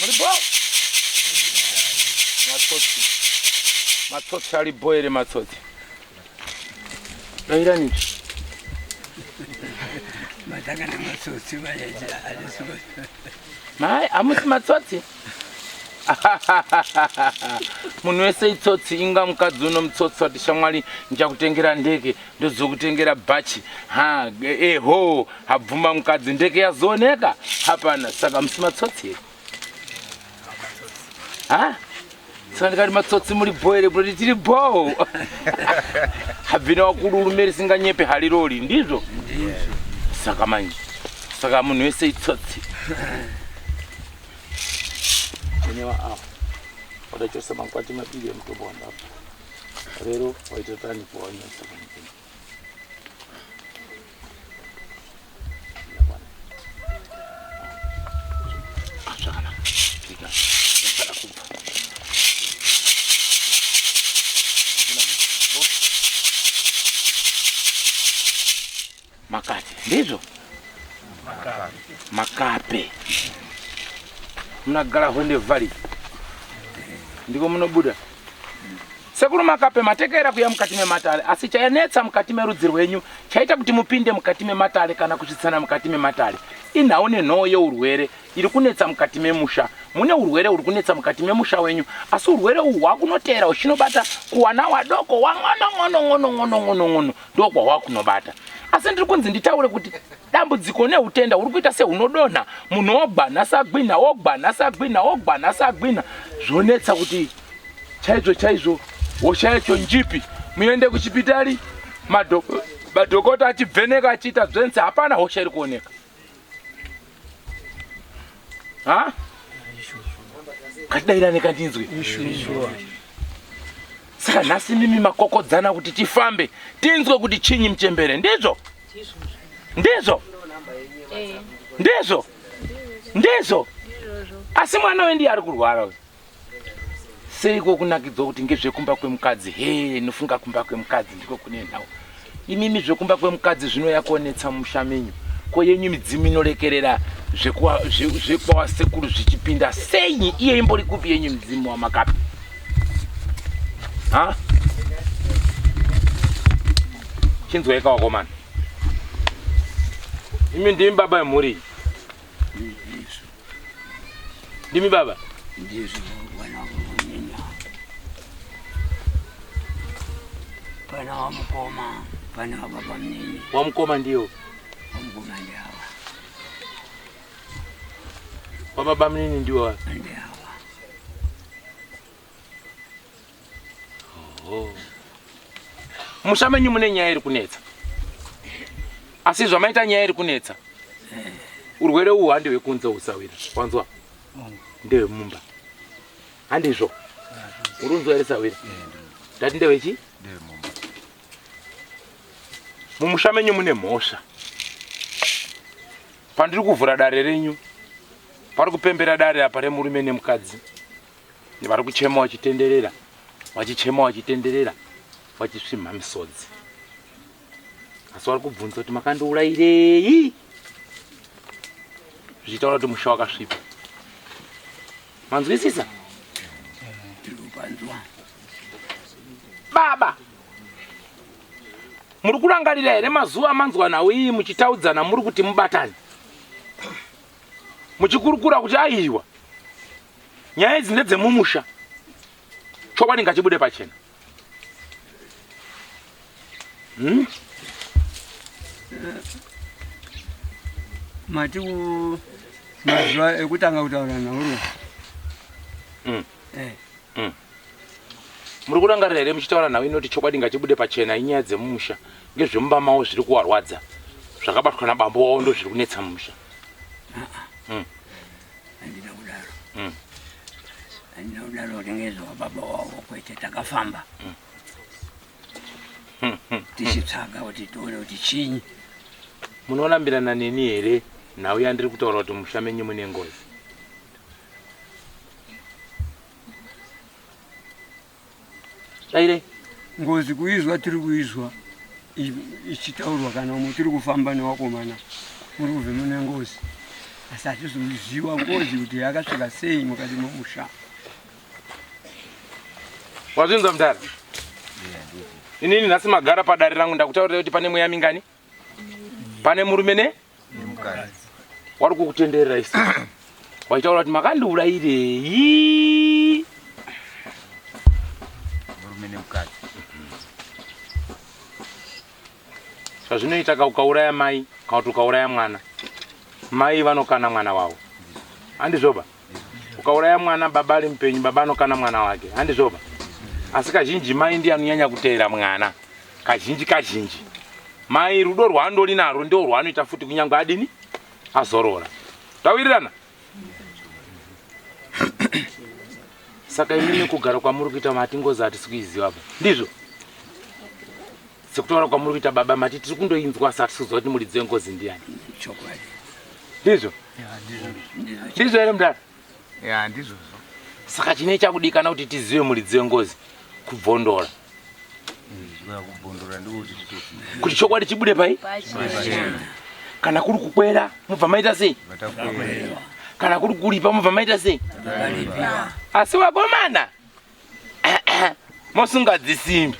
Muri bho? Matsotsi. Matsotsi ari bho here matsotsi? Dairani. Matanga nematsotsi vayeje alisi. Mai, amusi matsotsi? Munhu wese itsotsi inga mukadzi uno mutsotsi wati shamwari ndichakutengera ndeke ndozokutengera bhachi ha eho habvuma mukadzi ndeke yazooneka hapana saka musi matsotsi here ha saka ndikati matsotsi muri bho here munoti tiri bho habvina wakuru rume risinganyepe harirori ndizvo saka manje saka munhu wese itsotsi Enewa apo wadachosa makwati mabili emutombo wandapa rero waita tani pawanyasa pamutumbo zvakanaka pika pada kubva Makati ndizvo makape munagara honde valley ndiko munobuda sekuru makape matekera kuya mukati mematare asi chayanetsa mukati merudzi rwenyu chaita kuti mupinde mukati mematare kana kusvitsana mukati mematare inhau nenhoo yeurwere iri kunetsa mukati memusha mune urwere uri kunetsa mukati memusha wenyu asi urwere uhwu hwakunoteera uchinobata kuwana wadoko wang'ono ng'ono ng'ono ng'ono ng'ono ng'ono ndokwahwakunobata asi ndiri kunzi nditaure kuti dambudziko neutenda huri kuita sehunodonha munhu ogwa nhasi agwinha ogwa nhasi agwinha ogwa nhasi agwinha zvonetsa kuti chaizvo chaizvo hosha yacho njipi muende kuchipitari madhokota achibveneka achiita zvense hapana hosha iri kuoneka ha ngatidairane kandinzwe saka nhasi mimi makokodzana kuti tifambe tinzwe kuti chinyi muchembere ndizvo ndizvo ndizvo ndizvo asi mwana uyu ndiye ari kurwara uyu Seiko kunakidzwa kuti ngezvekumba kwemukadzi hee nofunga kumba kwemukadzi ndiko kune nhau. Imimi zvekumba kwemukadzi zvinouya konetsa mumusha menyu. Ko yenyu midzimu inorekerera zvekwawasekuru zvichipinda sei iye imbori kupi yenyu midzimu wamakapi? Ha? Chinzwaika wakomana. Imi ndimi baba vemhuri iyi. Ndimi baba? Ndizvo vana vangu. Pana wamukoma, pana wababa munini. Wamukoma ndiyo? Wamukoma ndiawa. Wababa munini ndiwo? Ndiawa. Oh. Musha menyu mune nyaya iri kunetsa. Asi zvamaita nyaya iri kunetsa. Urwere uhu handi hwekunze usawira. Wanzwa? Ndehwemumba. Handizvo. Urunzwa here sawira? Ndati ndewechi? Ndehwemumba. Mumusha menyu mune mhosva. Pandiri kuvhura dare renyu, pari kupembera dare apa remurume nemukadzi. Vari kuchema vachitenderera, vachichema vachitenderera, vachisvimha misodzi. Asi vari kubvunza kuti makandiurayirei? Zvichitaura kuti musha wakasvipa. Manzwisisa? Baba, muri kurangarira here mazuva amanzwa nhau iyi muchitaudzana muri kuti mubatane? Muchikurukura kuti aiwa nyaya idzi ndedzemumusha chokwadi ngachibude pachena hmm? Mati mazuva ekutanga kutaura nauro mm. eh. mm. Muri kurangarira here muchitaura nhau inoti chokwadi ngachibude pachena inyaya dzemumusha ngezvemumba mavo zviri kuwarwadza zvakabatwa nabambo wavo ndozviri kunetsa mumusha mm. Handina kudaro. Mm. Handina kudaro kuti ngezva baba wavo kwete takafamba. Mm. Tichitsvaga kuti tione kuti chinyi. Munorambirana neni here nhau yandiri kutaura kuti musha menyu mune ngozi? Daire. Ngozi kuizwa tiri kuizwa ichitaurwa kana umo tiri kufamba newakomana muri kubve mune ngozi. Asi hatizoziva ngozi kuti yakasvika sei mukati momusha. Wazvinzwa mudhara? Inini nhasi magara padare rangu ndakutaurira kuti pane mweya mingani? Pane murume ne? Nemukadzi. Wari kukutenderera isu. Waitaura kuti makandiurayirei? Murume nemukadzi. Zvazvinoita ka ukauraya mai kana kuti ukauraya mwana. Mai vanokana mwana wavo. Handizvoba? Ukauraya mwana baba ari mupenyu baba anokana mwana wake. Handizvoba? Asi kazhinji mai ndiye anonyanya kuteera mwana. Kazhinji kazhinji. Mai rudo rwaandori narwo ndio rwaanoita futi kunyangwe adini azorora. Tawirirana? Saka imimi kugara kwamuri kuita mati ngozi hatisi kuiziva ba. Ndizvo? Sekutaura kwamuri kuita baba mati tiri kundoinzwa asi hatisi kuziva kuti muridzi wengozi ndiani. Chokwadi. Ndizvo? Ndizvo here mudhara? Ya, ndizvozvo. Saka chine chakudikana kuti tizive muridzi wengozi kubvondora. Kubvondora ndiko kuti titoziva. Kuti chokwadi chibude pai? Pachena. Kana kuri kukwera mubva maita sei? Vatakwera. Kana kuri kuripa mubva maita sei? Asi wakomana mosunga dzisimbi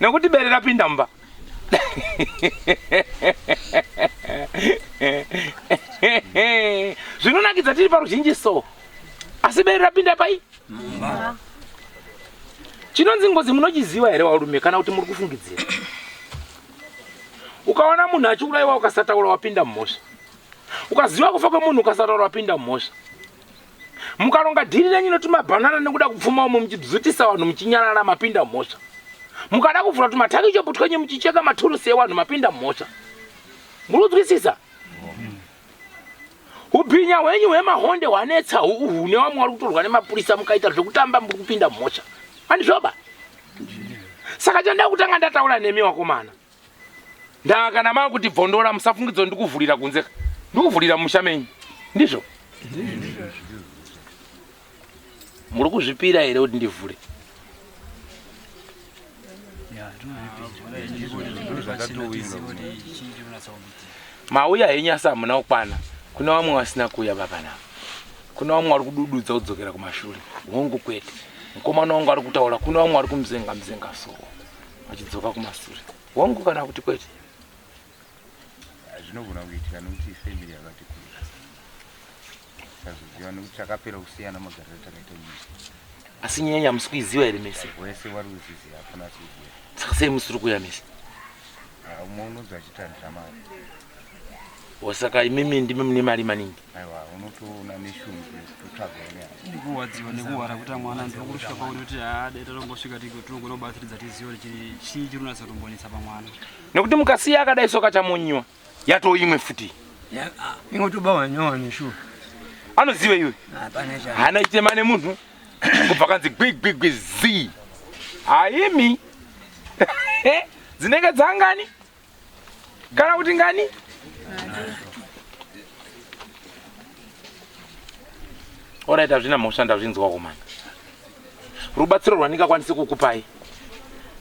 nekuti bere rapinda mumba. Zvinonakidza tiri paruzhinji so, asi bere rapinda pai? Mumba. Chinonzi ngozi munochiziva here varume, kana kuti muri kufungidzira? Ukaona munhu achiurayiwa ukasataura wapinda mumhosva. Ukaziva kufa kwemunhu ukasataura wapinda mumhosva. Mukaronga dhiri renyu netumabhanana nekuda kupfuma umo muchidzutisa vanhu muchinyarara mapinda mhosva. Mukada kuvhura tumatakichopu twenyu muchicheka maturusi evanhu mapinda mhosva. Muri kunzwisisa? Ubhinya hwenyu hwemahonde hwanetsa uhu nevamwe vari kutorwa nemapurisa mukaita zvekutamba muri kupinda mhosva. Handizvoba? Saka chandida kutanga ndataura nemi wakomana. Ndaa kana makuti bvondora musafungidzo ndikuvhurira kunze. Ndikuvhurira musha menyu. Ndizvo? Muri kuzvipira here kuti ndivhure? Mauya henyu asi hamuna kukwana. Kuna vamwe vasina kuuya baba navo. Kuna vamwe vari kudududza kudzokera kumashure. Hongu kwete. Mukomana wangu ari kutaura kuna vamwe vari kumzenga mzenga so. Vachidzoka kumasure. Hongu kana kuti kwete. Zvinogona kuitika nekuti family yakati kure. Tazoziva nekuti takapera kusiyana magariro takaita nyika. Asi nyaya yamusi kuiziva here mese? Wese wari kuziziva hapana asiziva. Saka sei musiri kuuya mese? Umwe unonzi achitandira mari. Saka imimi ndimi mune mari maningi. Aiwa, unotoona neshungu kutotsvaga ine. Ndikuwadziwa nekuwara kuti mwana ndinokurusvika pauri kuti haa dai tatongosvika tinogona kubatsiridza tizive kuti chii chiri kunatsa kutombonetsa pamwana. Nekuti mukasiya akadai soka chamonyiwa yatoimwe futi. Ingotobawa nyowani shuwa. Anoziva iwe. Hapana cha. Hana chitema nemunhu. Kubva kanzi gwi gwi gwi zi. Haimi. Dzinenge dzangani? Kana kuti ngani? Alright, hazvina mhosva ndazvinzwa komana. Rubatsiro rwandingakwanisi kukupai.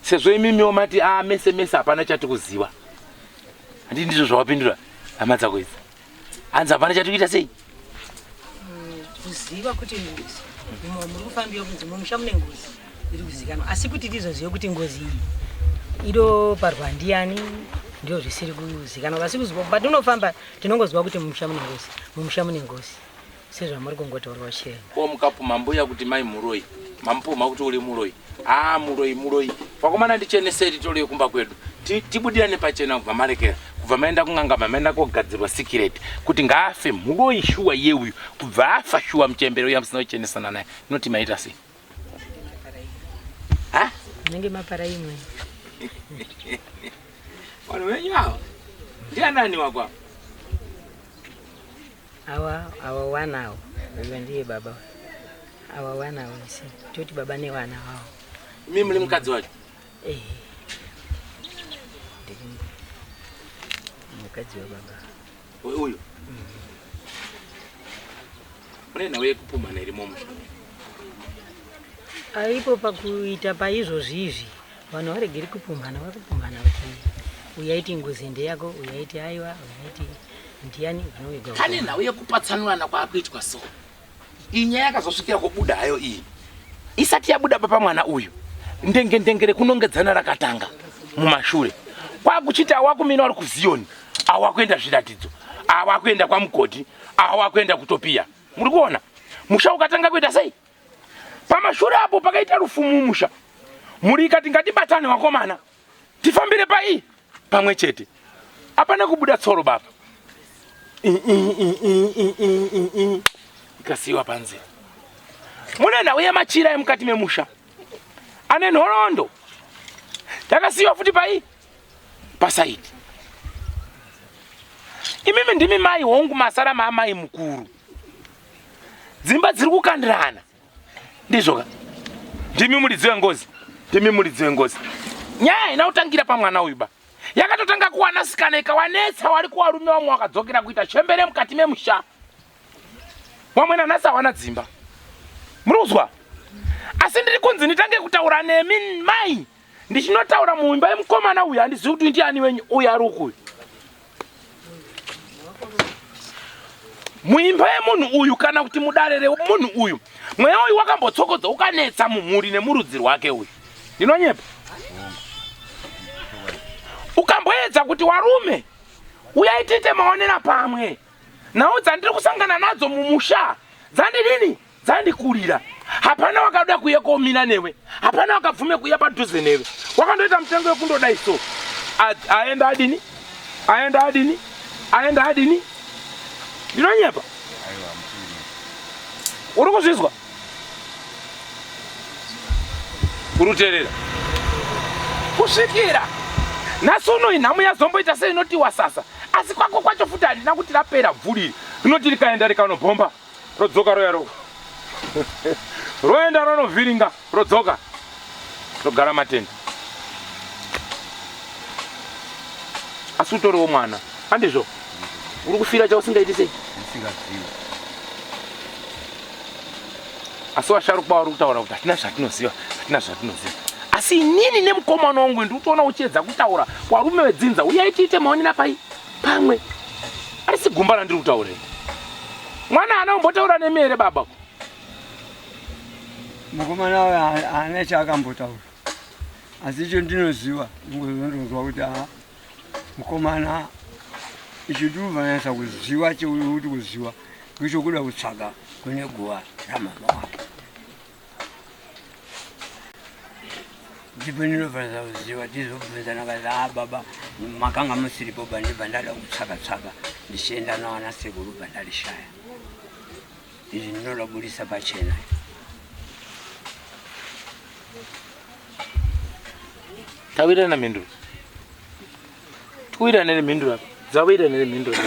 Sezvo imimiwo mati a mese mese hapana chati kuziva. Handi ndizvo zvawapindura hama dzako idzi. Hanzi hapana chati kuita sei? Kuziva kuti muri kufambira kunzi mumusha mune ngozi iri kuzikanwa, asi kuti tizozive kuti ngozi iyi idoparwa ndiani ndio zvisiri kuzikanwa. Asi kuziva patinofamba tinongoziva kuti mumusha mune ngozi, mumusha mune ngozi sezvamuri kungotaurwa chiremba. Ko mukapuma mbuya kuti mai muroi, mamupuma kuti uri muroi. Ah, muroi muroi. Vakomana ndichenesei titore kumba kwedu. Tibudirane pachena kubva marekera. Kubva maenda kun'anga maenda kogadzirwa sikireti kuti ngaafe muroi shuwa iye uyu. Kubva afa shuwa muchembere uya musina kuchenesana naye. Noti maita sei? Ha? Munenge mapara imwe. Vanhu venyu ava. Ndianani wako ava? Awa wana awa. Uyo ndiye baba. Awa wana awa isi. Toti baba newana wavo. Mimi muri mukadzi wacho? Eh. Ndiri mukadzi wababa. Uyu? Mune nhau yekupumhana irimo musha? Aipo pakuita paizvozvi izvi. Vanhu varegeri kupumhana, vari kupumhana kuti uyaiti ngozi ndeyako, uyaiti aiwa, uyaiti Ndiani vanoviga? Pane nhau yekupatsanurana kwaakuitwa so. Iyi nyaya yakazosvikira kubuda hayo iyi. Isati yabuda papa mwana uyu. Ndenge ndenge rekunongedzana rakatanga mumashure. Kwakuchiti awakumina wari kuZion, awakuenda zviratidzo, awakuenda kwaMugodi, awakuenda kuTopia. Muri kuona? Musha ukatanga kuita sei? Pamashure apo pakaita rufu mumusha. Mhuri ikati ngatibatane wakomana. Tifambire pai pamwe chete. Apana kubuda tsoro baba. Ikasiyiwa panze. Mune nhau yemachira emukati memusha. Ane nhoroondo. Yakasiyiwa futi pai pasaidi. Imimi ndimi mai hongu masara maamai mukuru. Dzimba dziri kukandirana. Ndizvo ka? Ndimi muridzi wengozi. Ndimi muridzi wengozi. Nyaya haina kutangira pamwana uyu ba. Yakatotanga kuwana sikana ikawanetsa wari kuwarume wamwe wakadzokera kuita chembere mukati memusha. Wamwe nanhasi hawana dzimba. Muri kuzwa? Asi ndiri kunzi nditange kutaura nemi mai ndichinotaura muimba yemukomana uyu handizivi kuti ndiani wenyu uyu ari uku uyu. Muimba yemunhu uyu kana kuti mudare remunhu uyu mweya uyu wakambotsokodza ukanetsa mumhuri nemurudzi rwake uyu. Ndinonyepa? Ukamboedza kuti warume uyai tiite maonera pamwe. Nhau dzandiri kusangana nadzo mumusha dzandidini dzandikurira. Hapana wakada kuuya komira newe, hapana wakabvume kuuya padhuze newe. Wakandoita mutengo wekundodai so. Aenda adini? Aenda adini? Aenda adini? Ndinonyepa? Uri kuzvizwa? Uri kuteerera? Kusvikira nhasi uno inhamo yazomboita seinoti wasasa, asi kwako kwacho futi handina kuti rapera bvuri rinoti rikaenda rikanobhomba rodzoka roya ro roenda ronovhiringa rodzoka rogara matende asi utoriwo mwana handizvo uri kufira chausingaiti sei Ndisingazivi. Asi vasharukwa vari kutaura kuti hatina zvatinoziva, hatina zvatinoziva. Asi inini nemukomana wangu ndiri kutoona uchiedza kutaura kwarume wedzinza, uyai tiite maonera pai pamwe. Arisi gumba randiri kutaura iri. Mwana haana kumbotaura nemi here baba? Mukomana uyo haana chaakambotaura. Asi icho ndinoziva, ndinozwa kuti haa mukomana icho ndinovanyatsa kuziva chekuti kuziva ngechokuda kutsvaga kune guva ramama wake. Ndipo ndinofanira kuziva tizobvunzana kazi haa baba makanga musiripo bandibva ndada kutsvaka tsvaka ndichienda nawana sekuru bandarishaya. Izvi ndinoda kubudisa pachena. Tawirirana mhinduro. Tikuwirirana nemhinduro apa. Dzawirirana nemhinduro.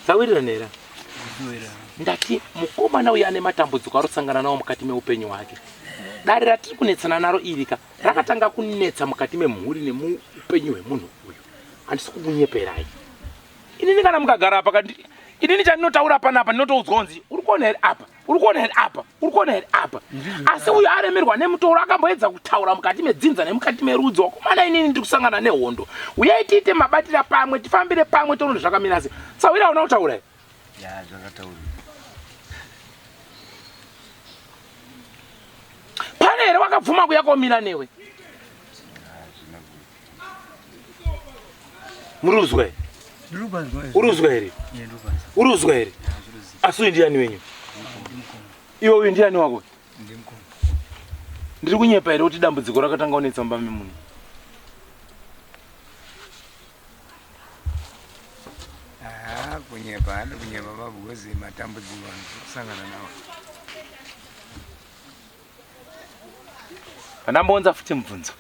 Dzawirirana here? Ndati mukomana uyu ane matambudziko arosangana nawo mukati meupenyu hwake. Dare ratiri kunetsana naro iri ka rakatanga kunetsa mukati memhuri nemuupenyu hwemunhu uyu. Handisi kukunyeperai. Inini kana mukagara apa kandi inini chandinotaura panapa ndinotoudzwa kunzi uri kuona here apa uri kuona here apa uri kuona here apa asi uyu aremerwa nemutoro akamboedza kutaura mukati medzinza nemukati merudzi wakomana inini ndiri kusangana nehondo uyai tiite mabatira pamwe tifambire pamwe toona zvakamira sei sawira hauna kutaura here Ya zvakataurwa. Pane here wakabvuma kuya komira newe? Muri kuzwa here? Uri kuzwa here? Uri kuzwa here? Asi uyu ndiani wenyu? Iwe uyu ndiani wako? Ndiri kunyepa here kuti dambudziko rakatanga kunetsa mumba memunhu? Ah, kunyepa handi kunyepa babu because matambudziko kusangana nawo. Ndambounza futi mubvunzo.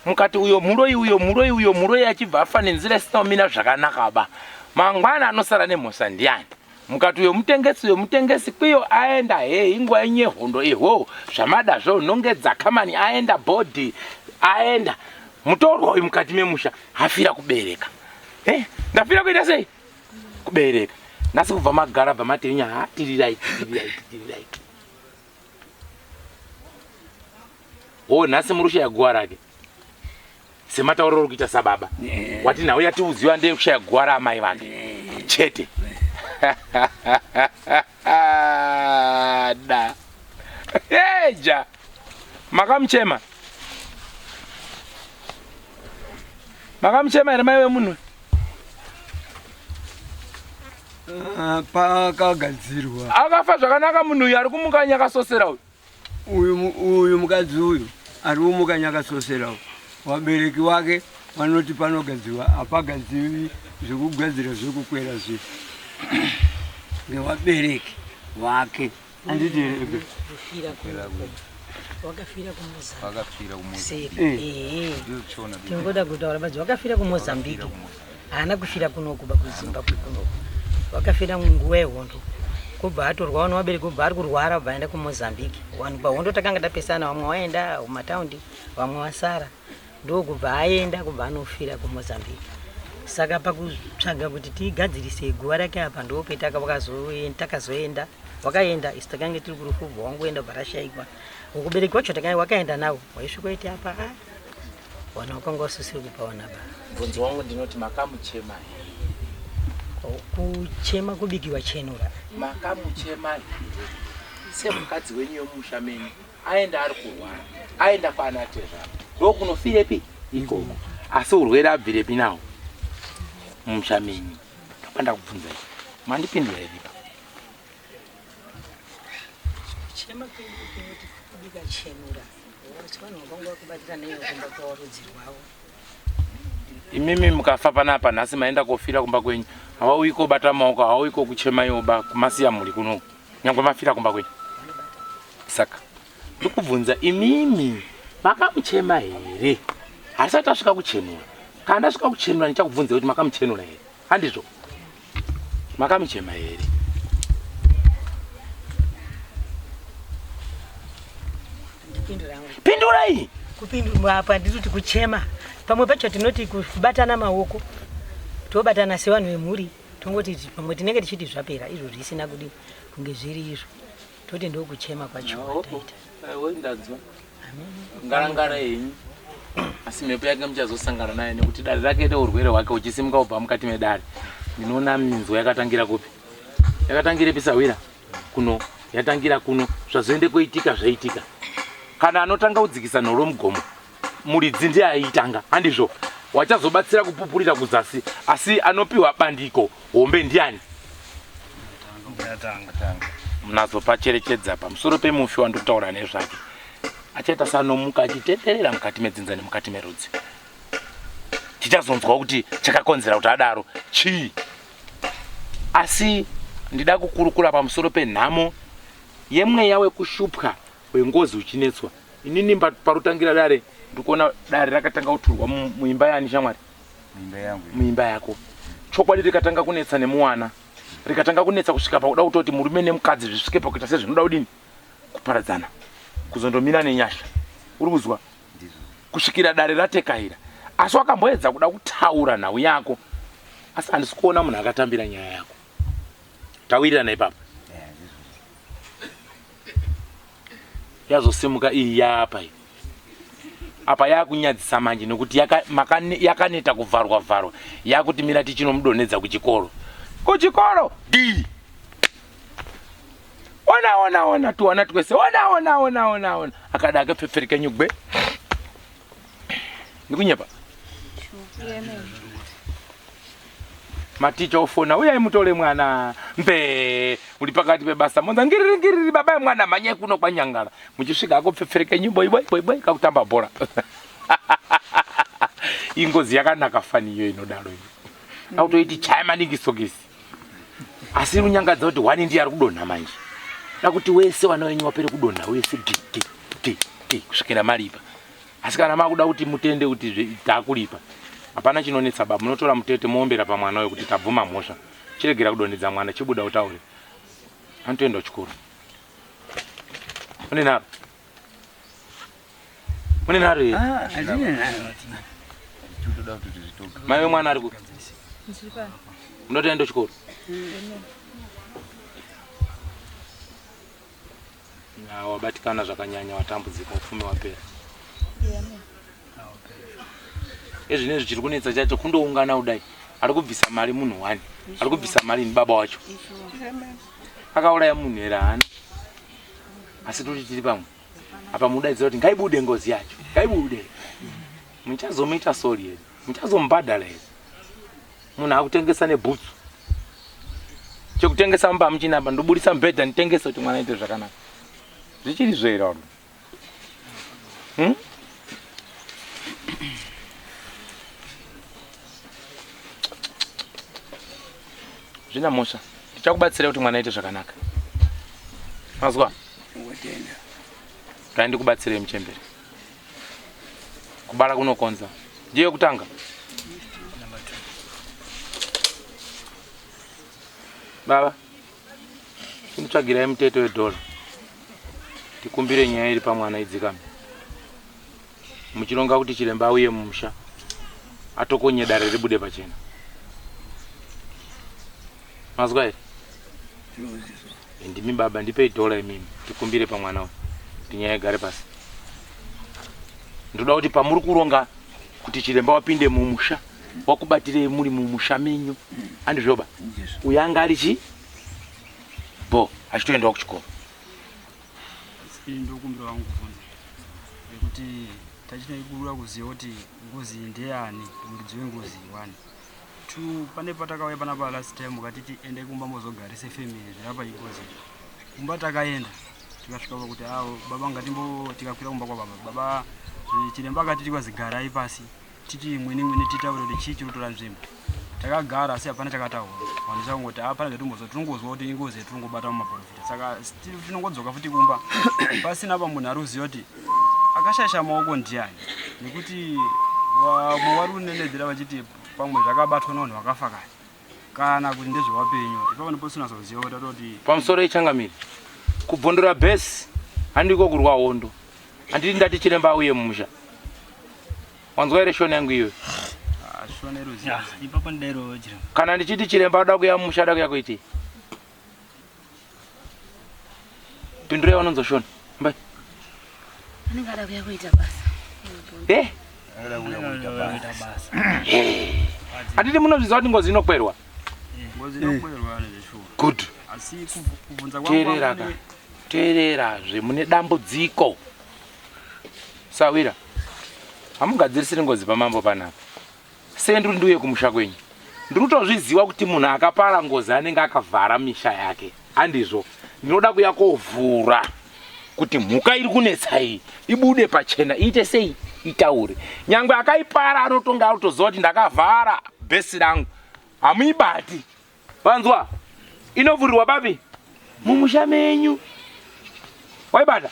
Mukati uyo muroyi uyo muroyi uyo muroyi achibva afa nenzira isina kumira zvakanaka ba. Mangwana anosara nemhosva ndiani? Mukati uyo mutengesi uyo mutengesi kwiyo aenda he inguva yenyu yehondo ihwo zvamadazvo nongedza kamani aenda bhodhi aenda mutorwa uyu mukati memusha afira kubereka. Eh, ndafira kuita sei? Kubereka. Nhasi kubva magara bva matenya ha tirirai tirirai tirirai. Oh, nhasi muri kushaya guva rake. Sematauriro uri kuita sababa. Wati nhau yatiuziwa ndeyekushaya guva raamai vake. Chete. Da. Eja. Makamuchema. Makamuchema here mai vemunhu? Ah, pakagadzirwa. Akafa zvakanaka munhu uyu ari kumuka nyakasosera uyu. Uyu uyu mukadzi uyu ari kumuka nyakasosera uyu. Wabereki wake vanoti panogadzirwa hapagadzirwi zvekugadzira zvekukwera zvi ngewabereki wake handiti here ebe wakafira Wakafira kumozambique eh. Tingoda kutaura badzi wakafira kumozambique haana kufira kunoku bakuzimbabwe kunoku wakafira munguva yehondo kubva atorwa vana vabereki kubva ari kurwara kubva aenda kumozambique vanhu pahondo takanga tapesana vamwe vaenda kumataundi vamwe vasara ndokubva aenda kubva anofira kumozambique saka pakutsvaga kuti tigadzirise guva rake apa ndopetakazoenda wakaenda isu takange tiri kurufu kubva wangoenda bva rashaikwa ukubereki wacho takange wakaenda nawo waisvikoiti apa a wana wakanga usisiri kupaona ba Mubvunzo wangu ndinoti makamuchema here? Kuchema kubikiwa chenura. Makamuchema here? Semukadzi wenyu yomusha menyu aenda ari kurwara aenda kwaana tezvara ndokunofirepi ikoko asi urwere abvirepi nawo mumusha menyu ndopanda kubvunzai mandipindura here ipapo? Kuchema kwedu kunoti kubika chenura. Asi vanhu vakanga vakubatira neyo kumba kwavo rudzi rwavo. Imimi mukafa panapa nhasi maenda kofira kumba kwenyu hawauyi kobata maoko hawauyi kokuchema iwo ba kumasiya mhuri kunoku nyangwe mafira kumba kwenyu saka ndikubvunza imimi makamuchema here harisati asvika kuchenura kana ndasvika kuchenura ndichakubvunza kuti makamuchenura here handizvo Makamuchema here? Pindurai. Kupindura apa ndinoti kuchema. Pamwe pacho tinoti kubatana maoko. Tobatana sevanhu vemhuri tongoti pamwe tinenge tichiti zvapera izvo zvisina kudi kunge zviri izvo. Toti ndokuchema kwacho taita. Ndanzwa. Ngarangara henyu. Asi mhepo yake muchazosangana nayo nekuti dare rake reurwere hwake huchisimuka kubva mukati medare. Ndinoona minzwa yakatangira kupi? Yakatangirepi sahwira? Kuno. Yatangira kuno. Zvazoende koitika zvaitika. Kana anotanga kudzikisa nhoro mugomo muridzi ndiye aiitanga handizvo? Wachazobatsira kupupurira kuzasi asi anopiwa bandiko hombe ndiani? Munazopacherechedza pamusoro pemufi wandikutaura nezvake achaita sanomuka achitenderera mukati medzinza nemukati merudzi tichazonzwa kuti chakakonzera kuti adaro chii asi ndida kukurukura pamusoro penhamo yemweya wekushupwa wengozi uchinetswa inini parutangira dare ndikuona dare rakatanga kuturwa muimba yani shamwari muimba yako chokwadi rikatanga kunetsa nemuwana rikatanga kunetsa kusvika pakuda kutoti murume nemukadzi zvisvike pakuita sezvinoda kudini kuparadzana kuzondomira nenyasha uri kuzwa kusvikira dare ratekaira asi wakamboedza kuda kutaura nhau yako asi handisi kuona munhu akatambira nyaya yako tawirirana ipapo yazosimuka iyi yaapa iyi apa yakunyadzisa manje nekuti yakaneta yaka kuvharwa vharwa yakuti mira tichinomudonhedza kuchikoro kuchikoro d ona ona ona tuwana twese ona ona ona ona ona akada akapfepfereka nyugwe ndikunyepa maticha ofona uyai mutore mwana mbe muri pakati pebasa monza ngiriri ngiriri baba mwana mhanyai kuno kwanyangara muchisvika akopfepfereke nyimbo iboi boi boi kakutamba bhora ingozi yakanaka fani iyo inodaro iyo akutoiti chaya maningi sokisi asi runyangadza kuti hwani ndiye ari kudonha manje da kuti wese vana venyu vapere kudonha wese gi gi gi gi kusvikira maripa asi kana makuda kuti mutende kuti takuripa hapana chinonetsa baba munotora mutete moombera pamwana uyo kuti tabvuma mhosva chiregera kudonhedza mwana chibuda utaure anotoenda kuchikoro une nharo une nharo here ah, mai vemwana ari kupi munotoenda kuchikoro Wabatikana zvakanyanya, watambudzika, upfumi wapera. Ezvinezvi chiri kunetsa chacho kundoungana kudai. Ari kubvisa mari munhu wani. Ari kubvisa mari ni baba wacho. Akauraya munhu here haana. Asi toti tiri pamwe. Apa mudaidzira kuti ngaibude ngozi yacho. Ngaibude. Muchazomuita sorry here? Muchazomubhadhara here? Munhu akutengesa nebhutsu. Chekutengesa mumba muchina apa ndobudisa mubhedha nditengese kuti mwana aite zvakanaka. Zvichiri zvo here varume? Hmm? Zvina mhosva. Ndichakubatsira kuti mwana aite zvakanaka. Mazwa? Ngotenda. Kai ndikubatsire muchembere. Kubara kunokonza. Ndiyo yekutanga. Baba, chinditsvagirai muteto wedhola. Tikumbire nyaya iri pamwana idzikame. Muchironga kuti chiremba auye mumusha atokonye dare ribude pachena. Mazwa here? Ndimi baba, ndipei dhola imimi tikumbire pamwana uyu kuti nyaya igare pasi. Ndoda kuti pamuri kuronga kuti chiremba wapinde mumusha wakubatirei muri mumusha menyu handizvoba uyu anga ari chi bo achitoendawo kuchikoro. Ini ndokumbira wangu kubvunza nekuti tachinoikurura kuziva kuti ngozi iyi ndeyani muridzi wengozi iyi wani two pane patakauya panapa last time ukatiti endai kumba mozogarise family zvirapa ingozi kumba takaenda tikasvika pakuti avo baba ngatimbo tikakwira kumba kwababa baba chiremba akatiti kwazi garai pasi titi mwene mwene titaure kuti chii chiri kutora nzvimbo takagara asi hapana chakataura vanhu chakungoti hapana zvatimbozwa tinongozwa kuti ingozi yatinongobata mumaprofita saka still tinongodzoka futi kumba pasina pa munhu ari kuziva kuti akashaisha maoko ndiani nekuti vamwe vari kunenedzera vachiti pamwe zvakabatwa nevanhu vakafa kare kana kuti ndezvevapenyu ipapo ndipo sinazoziva kuti atoti pamusoro yechangamire kubvondora bhesi handiko kurwa hondo handiti ndati chiremba auye mumusha wanzwa here shona yangu iyoyo ah, kana ndichiti chiremba ada kuya mumusha ada kuya kuitei pindurai vanonzwa shona mbai anenge ada kuya kuita basa eh handiti munozviziva kuti ngozi inokwerwa good teerera ka teererazve mune dambudziko sawira hamugadzirisiri ngozi pamambo panapa Sei ndiri ndiuye kumusha kwenyu? Ndiri kutozviziva kuti munhu akapara ngozi anenge akavhara misha yake. Handizvo. Ndinoda kuya kovhura kuti mhuka iri kunetsa iyi ibude pachena iite sei itaure. Nyangwe akaipara anotonga anotoziva kuti ndakavhara bhesi rangu. Hamuibati. Vanzwa? Inovhurirwa papi? Mumusha menyu. Waibata?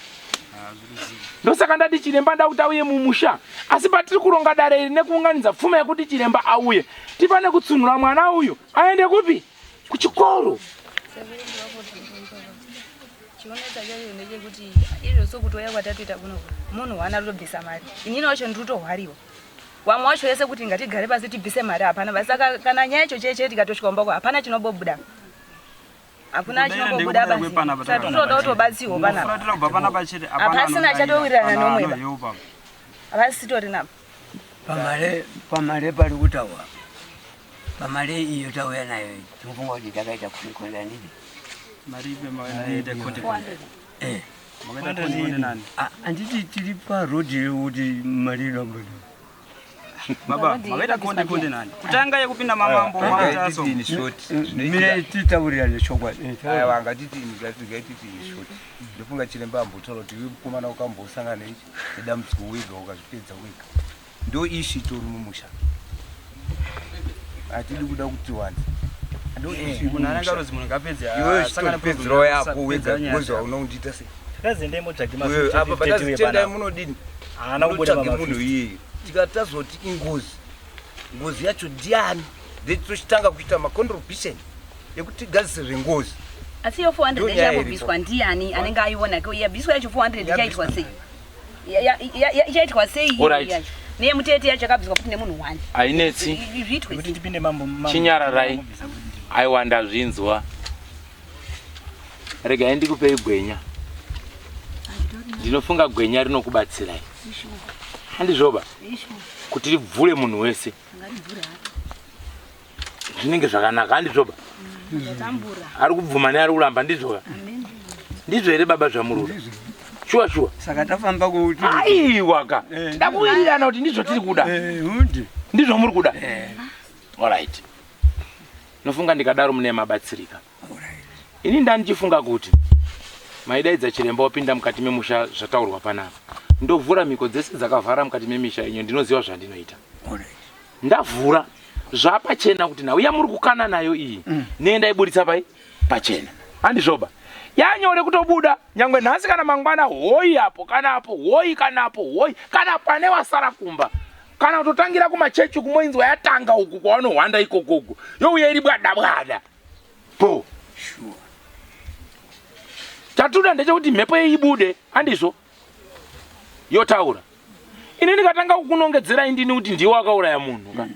Ndosaka ndati chiremba ndakuti auye mumusha. Asi patiri kuronga dare iri nekuunganidza pfuma yekuti chiremba auye, tifane kutsunhura mwana uyu aende kupi? Kuchikoro. Chionetsa chacho ndechekuti izvo sokutouya kwatatoita kuno munhu wana totobvisa mari inini wacho ndiri kutohwariwa Wamwe wacho yese kuti ngatigare pasi tibvise mari hapana basi saka kana nyaya yacho cheye cheye tikatosvika kumba kwa hapana chinobobuda. Hakuna chinobobuda basi. Saka tinotoda kutobatsirwa panapa. Hapasina chatowirirana nomwe ba. Havasitorina. Pamare pamare pari kutaura. Pamare iyo tauya nayo tinofunga kuti takaita kukonda ndini. Mari ipe mari konde konde. Eh. Handiti tiri paroad yekuti mari inobuda. Baba, makaita konde konde nani? Kutanga yekupinda mamambo mataso. Mire titaurirane chokwadi. Aiwa ngatiti ngatiti in short. Ndofunga chiremba ambotaura kuti iwe mukomana ukambosangana neichi nedambudziko wega ukazvipedza wega. Ndo ishi itori mumusha. Hatidi kuda kuti wanze. Ndo ishi Munhu anenge arozi munhu ngapedze. Iwewe chitopedzerawo yako wega because hauna kundiita sei. Takazi endai motsvage ma Wewe, apa patazi tendai munodini? Haana kubuda Munotsvage pama munhu iyeye. Tikati tazoti ingozi. Ngozi yacho ndiani? Then tochitanga kuita ma contribution ekuti tigadzise zvengozi. Asi iyo 400 Ndo nyaya ichambobviswa ndiani anenge aiona ke yabviswa yacho 400 ichaitwa sei? Ichaitwa sei iyo Alright. yacho? Neyemutete yacho yakabviswa futi nemunhu one. Hainetsi. Zviitwe Kuti sei? tipinde mambo mambo. Chinyararai. Aiwa ndazvinzwa. Regai ndikupei gwenya. Ndinofunga gwenya rinokubatsirai. Handizvoba kuti ribvure munhu wese zvinenge zvakanaka handizvoba ari kubvuma neari kuramba ndizvoka ndizvo here baba zvamurura shuwa shuwa saka tafamba kuti aiwa ka Eh. ndakuwirirana kuti ndizvo tiri kuda Eh, hundi ndizvo muri kuda Eh. alright nofunga ndikadaro mune mabatsirika ini ndandichifunga kuti maidaidza chiremba wapinda mukati memusha zvataurwa panapa ndovhura mhiko dzese dzakavhara mukati memisha yenyu ndinoziva zvandinoita ndavhura zvapachena kuti nhau yamuri kukana nayo iyi mm. nendaiburitsa pai pachena handizvoba yanyore kutobuda nyangwe nhasi kana mangwana hoyi apo kana apo hoyi kana apo hoyi kana pane wasara kumba kana kutotangira kumachechi kumoinzwa yatanga uku kwavanohwanda ikokoku youya iri bwada bwada po chatuda ndechekuti mhepo iyi ibude handizvo yotaura ini ndikatanga kukunongedzera indini kuti ndiwe wakauraya munhu ka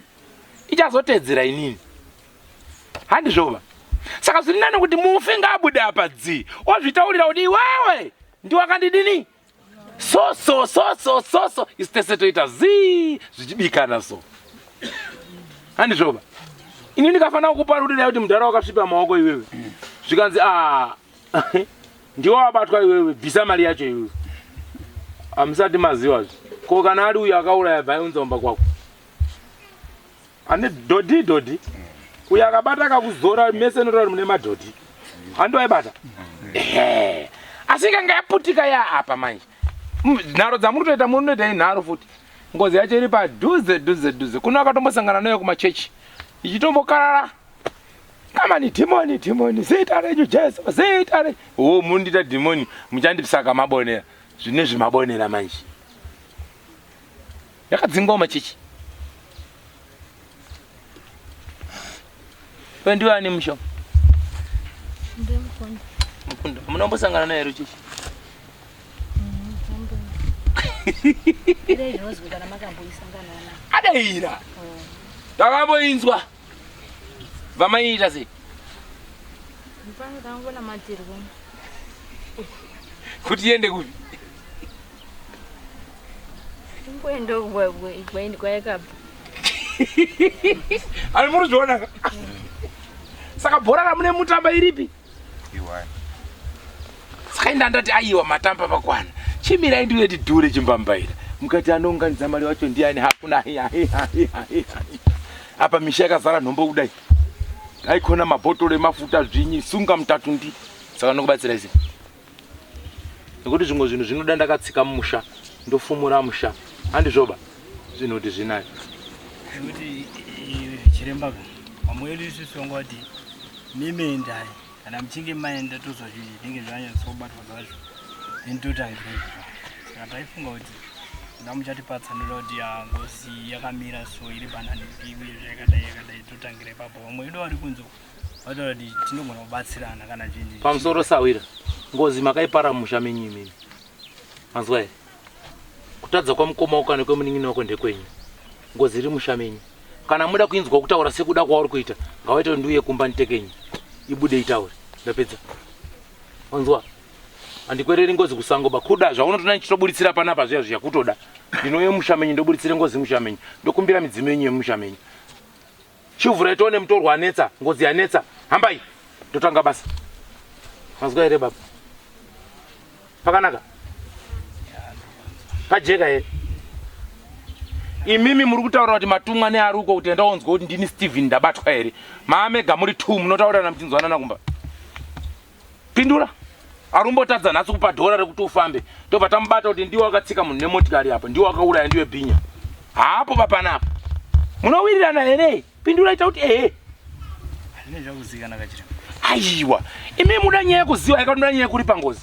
ichazotedzera inini handizvova saka zviri nani kuti mufi ngaabude apa dzi ozvitaurira kuti iwewe ndiwe wakandidini so so so so so so isu tese toita zii zvichibikana so handizvova ini ndikafanira kukupa rudira kuti mudhara wakasvipa maoko iwewe zvikanzi a ndiwe wabatwa iwewe bvisa mari yacho iwewe hamusati maziva zve ko kana ari uyo akauraya bvaiunza kumba kwako ane dhodhi dhodhi uyo akabata akakuzora mese notaura mune madhodhi handi waibata ehe asi ikanga yaputika ya apa manje nharo dzamuri kutoita munoita inharo futi ngozi yacho iri padhuze dhuze dhuze kuno akatombosangana nayo kumachechi ichitombokarara kamani dhimoni dhimoni zita renyu jesu zita renyu o mundiita dhimoni muchandipsaka mabonera zvine zvimabonera manje yakadzingwa machechi wendiwe ani musho mukunda munombosangana naye ruchechi adaira ndakamboinzwa vamaiita sei kuti iende kupi Kwayakabva. Ani muri kuzviona ka? Saka bhora ramune mutamba iripi? Iwani. Saka inda ndati aiwa matamba pakwana. Chimirai ndiuye tidhure chimbambaira. Mukati anounganidza mari wacho ndiani hakuna hiya hiya hiya hiya. Apa misha yakazara nhombo kudai. Aikona mabhotoro emafuta zvinyi sunga mutatu ndi. Saka ndinokubatsirai sei? Nekuti zvimwe zvinhu zvinoda ndakatsika musha ndofumura musha. Handizvoba zvinhu kuti zvinayo. Nekuti chiremba ka vamwe vedu isusu vanga vati mimi endai kana muchinge maenda tozwa zvinenge zvanyatsobatwa zvacho then totangira izvozvo saka taifunga kuti nda muchatipatsanura kuti ah, ngozi yakamira so iri pananipi uye zvakadai yakadai totangira ipapo vamwe vedu vari kunze uko vataura kuti tinogona kubatsirana kana zvinhu Pamusoro sawira ngozi makaipara musha menyu imimi. Manzwa here? Kutadza kwamukoma wako kana kwemunin'ina wako ndekwenyu. Ngozi iri musha menyu. Kana muda kuinzwa kutaura sekuda kwauri kuita, ngawaite kuti ndiuye kumba nditekenye. Ibude itaure. Ndapedza. Wanzwa? Handikwereri ngozi kusango ba. Kuda zvaunotoona ndichitoburitsira panapa zviya zviya kutoda. Ndinouye musha menyu ndoburitsire ngozi musha menyu. Ndokumbira midzimu yenyu yemusha menyu. Chivhurai tione mutorwa anetsa, ngozi yanetsa. Hambai. Ndotanga basa. Mazwa here baba? Pakanaka? Pajeka here? Imimi muri kutaura kuti matumwa neari uko kuti enda onzwa kuti ndini Steven ndabatwa here? Maamega muri two munotaurirana muchinzwanana kumba. Pindura. Arumbotadza nhasi kupa dhora rekuti ufambe. Tobva tamubata kuti ndiwe wakatsika munhu nemotikari apa, ndiwe wakauraya ndiwe bhinya. Haapo papanapa. Munowirirana here? Pindura ita kuti ehe. Hazvine zvakuzikana kachiremba. Aiwa. Imi muda nyaya yekuziva here kana muda nyaya yekuripa ngozi?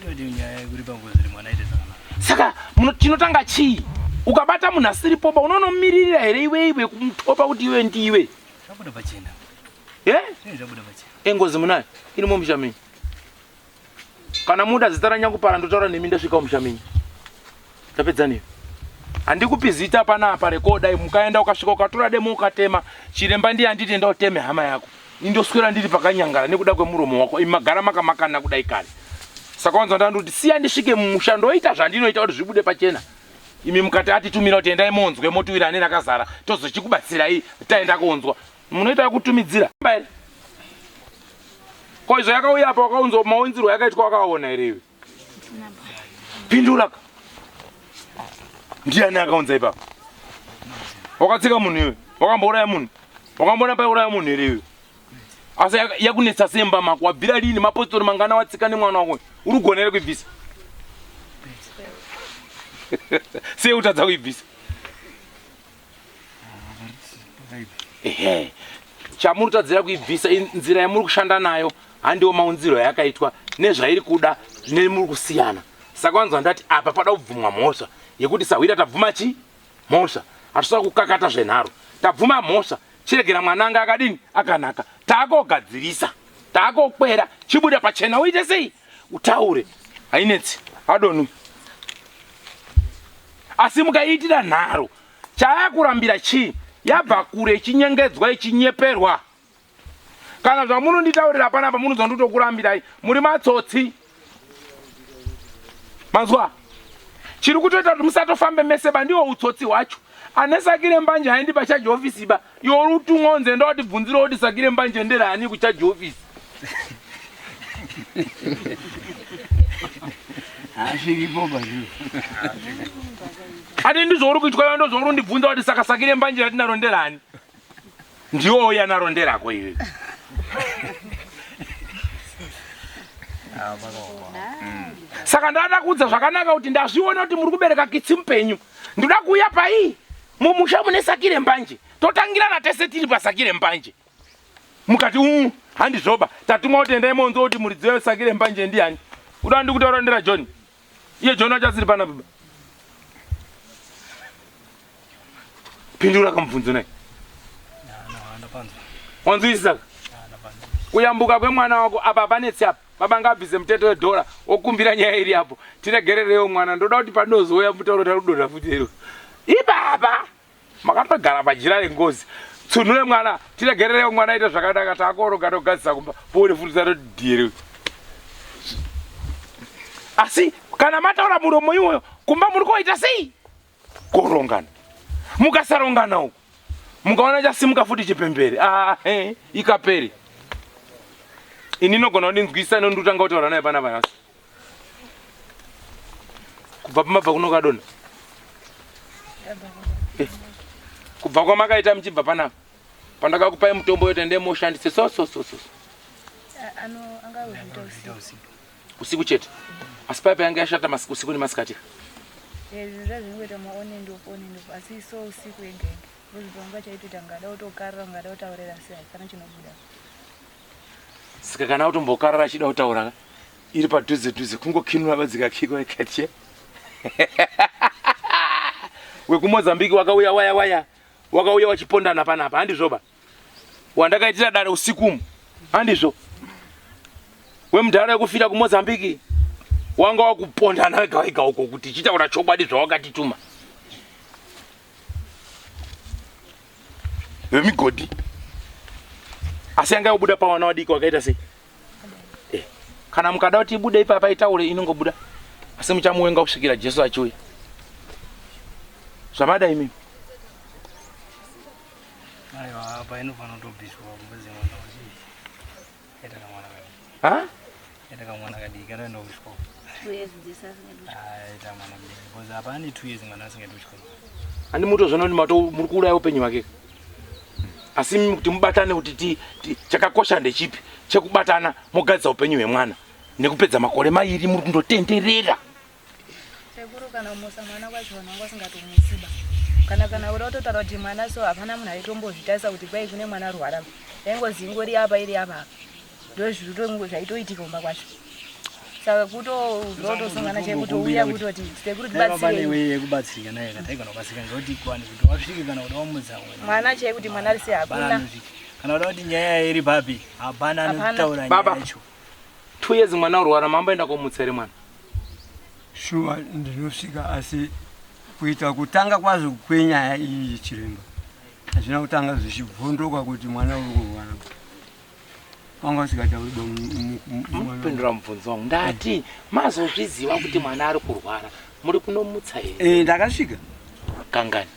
Tototi nyaya yekuripa ngozi kuti mwana aite zvakanaka. Saka chinotanga chii? Ukabata munhu asiri poba unonomiririra here iwe iwe kumutopa kuti iwe ndiwe? Zvabuda pachena. Eh? Engozi munayo iri mumusha menyu. Kana muda zita ranyakupara ndotaura nemi ndasvika mumusha menyu. Tapedza neyo. Handikupi zita panapa rekodai mukaenda ukasvika ukatora demo ukatema chiremba ndiye anditi enda uteme hama yako. Indoswera ndiri pakanyangara nekuda kwemuromo wako. Imi magara makamakana kudai kare. Saka wanzwa ndandoti siya ndisvike mumusha ndoita zvandinoita kuti zvibude pachena. Imi mukati atitumira kuti endai monzwe motiwira ane rakazara tozochikubatsirai taenda konzwa. Munoita kutumidzira. Here? Ko izvo yakauya apa wakaunzwa maunzirwo yakaitwa wakaona here iwe? Pindura ka. Ndiani akaunza ipapo? Wakatsika munhu iwe? Wakambouraya munhu? Wakamboona paiuraya munhu here iwe? Asi yakunetsa semba mako wabvira lini mapostori mangana watsika nemwana wako uri kugona here kuibvisa? Sei utadza kuibvisa? Ehe. Chamuri kutadzira kuibvisa nzira yamuri kushanda nayo handiwo maunziro ayakaitwa nezvairi kuda nemuri kusiyana. Saka wanzwa ndati apa pada kubvumwa mhosva yekuti sahwira tabvuma chi mhosva hatisina kukakata zvenharo tabvuma mhosva chiregera mwana anga akadini akanaka taakogadzirisa taakokwera chibuda pachena uite sei utaure hainetsi adonu asi mukaiitira nharo Chayakurambira chii? Yabva kure ichinyengedzwa ichinyeperwa. Kana zvamunonditaurira panapa munonzwa ndotokurambirai muri matsotsi. Manzwa? Chiri kutoita kuti musatofambe mese ba ndiwo utsotsi hwacho. Ane sakire mbanje haendi pacharge office ba. Iwe uri utumwa unzi enda watibvunzira kuti sakire mbanje nderani kucharge office. Hazviripo pazviri. Ati ndizvo uri kuitwa iwe ndozvauri kundibvunza kuti saka sakire mbanje ratinaro nderani? Ndiwo uya naro nderako iwe. Saka ndada kuudza zvakanaka kuti ndazviona kuti muri kubereka kitsi mupenyu. Ndoda kuuya pai mumusha mune sakire mbanje. Totangirana tese tiri pasakire mbanje. Mukati uu handizvoba. Tatumwa kuti endai monzwa kuti muridzi wesakire mbanje ndiani. Uda ndikutaura ndera John. Iye John wacho asiri pana baba. Pindura kamubvunzo naye. Wanzwisisa? Kuyambuka kwemwana wako apa panetsi apa. Baba ngabvise muteto wedhora okumbira nyaya iri apo. Tiregererewo mwana ndoda kuti panozouya mutauro tarudonha futi iro. Ibaba makatogara pajira rengozi. Tsunhure mwana tiregererewo mwana aite zvakanaka takoroga togadzisa kumba pone futi tatodhiere. Asi kana mataura muromo iwoyo kumba muri koita sei? Korongana. Mukasarongana uku mukaona chasimuka futi chipembere ah, eh, ikapere ini inogona kundinzwisa inondutanga kutaura naye pana panasi kubva pamabva kuno kadona eh, kubva kwamakaita muchibva panapa pandakakupai mutombo yote ndemoshandise so so so so usiku chete asi paipa yanga yashata usiku nemasikati zvinhu zvazvingoita maon and off on and off asi so usiku yega yega because pamwe pacho aitoita ngada kutokarira ngada kutaurira asi hapana chinobuda saka kana utombokarara achida kutaura iri padhuze dhuze kungokinura vadzikakikwa ikatie wekumozambique wakauya waya waya wakauya wachipondana panapa handizvoba wandakaitira dare usiku umu handizvo wemudhara wekufira kumozambique wanga wakupondana wega wega uko kuti chitaura chokwadi zvawakatituma vemigodhi asi yanga yobuda pawana wadiki wakaita sei eh, kana mukada kuti ibude ipapa itaure inongobuda asi muchamuwenga kusvikira jesu achiuya zvamada imimi Aiwa apa inofanira kutobviswa kumbudzi mwana wachii. Aita kamwana kadiki. Ha? Aita kamwana kadiki kanoenda kuchikoro. 2 years dzese asingaendi kuchikoro. Aita mwana mudiki because apa ane 2 years mwana asingaendi kuchikoro. Handi mutozviona kuti mato muri kuuraya upenyu hwake. Asi imi kuti mubatane kuti ti, ti chakakosha ndechipi chekubatana mogadzisa upenyu hwemwana nekupedza makore mairi muri kundotenderera. Sekuru kana kumusa mwana kwacho vanhu vanga vasingatomusiba kana kana kuda kutotaura kuti mwana so hapana munhu aitombozvitarisa kuti kwai kune mwana arwara yaingozi ingori apa iri apa apa ndozviri zvaitoitika kumba kwacho saka kutozotosangana chai kutouya kutoti sekuru tibatsirei yekubatsirika naye kana taigona kubatsirika ngekuti kwani kuti wasvike kana kuda wamudza mwana chai kuti mwana ari sei hakuna kana kuda kuti nyaya iri papi hapana anotaura nyaya yacho 2 years mwana urwara mamboenda komutsa here mwana Shuwa ndinosvika asi kuita kutanga kwazvo kwenyaya iyi chiremba hazvina kutanga zvichibvondoka kuti mwana uri kurwara wanga usingatauri pindura mubvunzo wangu ndati mazozviziva kuti mwana ari kurwara Muri kunomutsa here? Eh, ndakasvika. Kangani?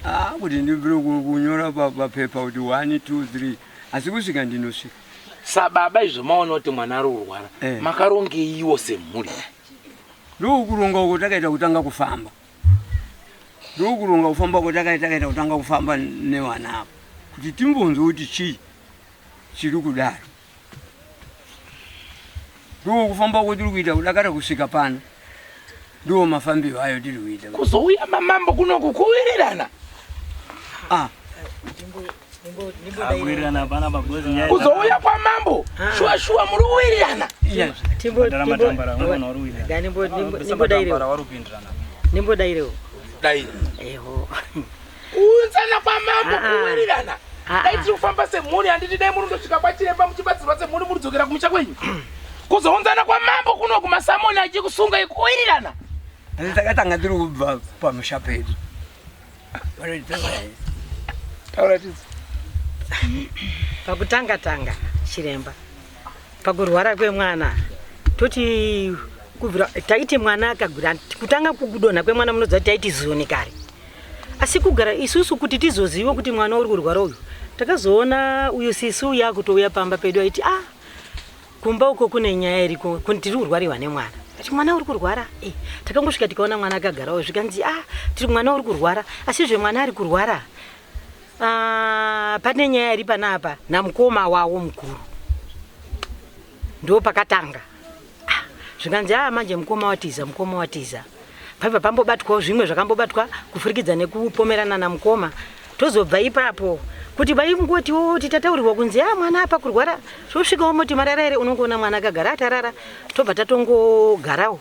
Ah, kuti ndibvire kunyora papepa kuti 1 2 3 asi kusvika ndinosvika. Sababa izvo maona kuti mwana ari kurwara Eh. makarongeiwo semhuri? Ndokuronga uko takaita kutanga kufamba. Ndokuronga kufamba uko takaita takaita kutanga kufamba nevana ava kuti timbonzwe kuti chii chiri kudaro. Ndokufamba uko tiri kuita kudakara kusvika pano. Ndiwo mafambiro ayo tiri kuita. Kuzouya mamambo kunoku kuwirirana. Ah. Kuwirirana hapana pagozi nyaya. Kuzouya kwamambo shuwa shuwa muri kuwirirana. Matara matambara unogona uri kuwirirana. Nimbodairewo. Vari kupindirana. Nimbodairewo. Dai. Eho. Kuunzana kwamambo Ah, ah. kuwirirana. Ah, Dai ah. tiri kufamba semhuri handiti dai muri kundosvika kwachiremba muchibatsirwa semhuri muri kudzokera kumusha kwenyu. Kuzounzana kwamambo kunoku masamoni achikusunga kuwirirana. Asi takatanga tiri kubva pamusha pedu. Taura tidzo. Pakutanga tanga chiremba pakurwara kwemwana toti kubvira taiti mwana akagwira kutanga kudonha kwemwana munoziva kuti taiti zoni kare asi kugara isusu kuti tizozive kuti mwana uri kurwara uyu takazoona uyu sisi uyu akutouya pamba pedu aiti ah kumba uko kune nyaya iriko tiri kurwariwa nemwana ati mwana uri kurwara e takangosvika tikaona mwana akagarawo zvikanzi ah tiri mwana uri kurwara asizve mwana ari kurwara Ah, pane nyaya iri panapa namukoma wawo mukuru ndo pakatanga Ah, zvikanzi a manje mukoma watiza mukoma watiza pabva pambobatwawo zvimwe zvakambobatwa kufurikidza nekupomerana namukoma tozobva ipapo kuti vaingotiwo titataurirwa kunzi a mwana apa kurwara zvosvikawo moti marara here unongoona mwana akagara atarara tobva tatongogarawo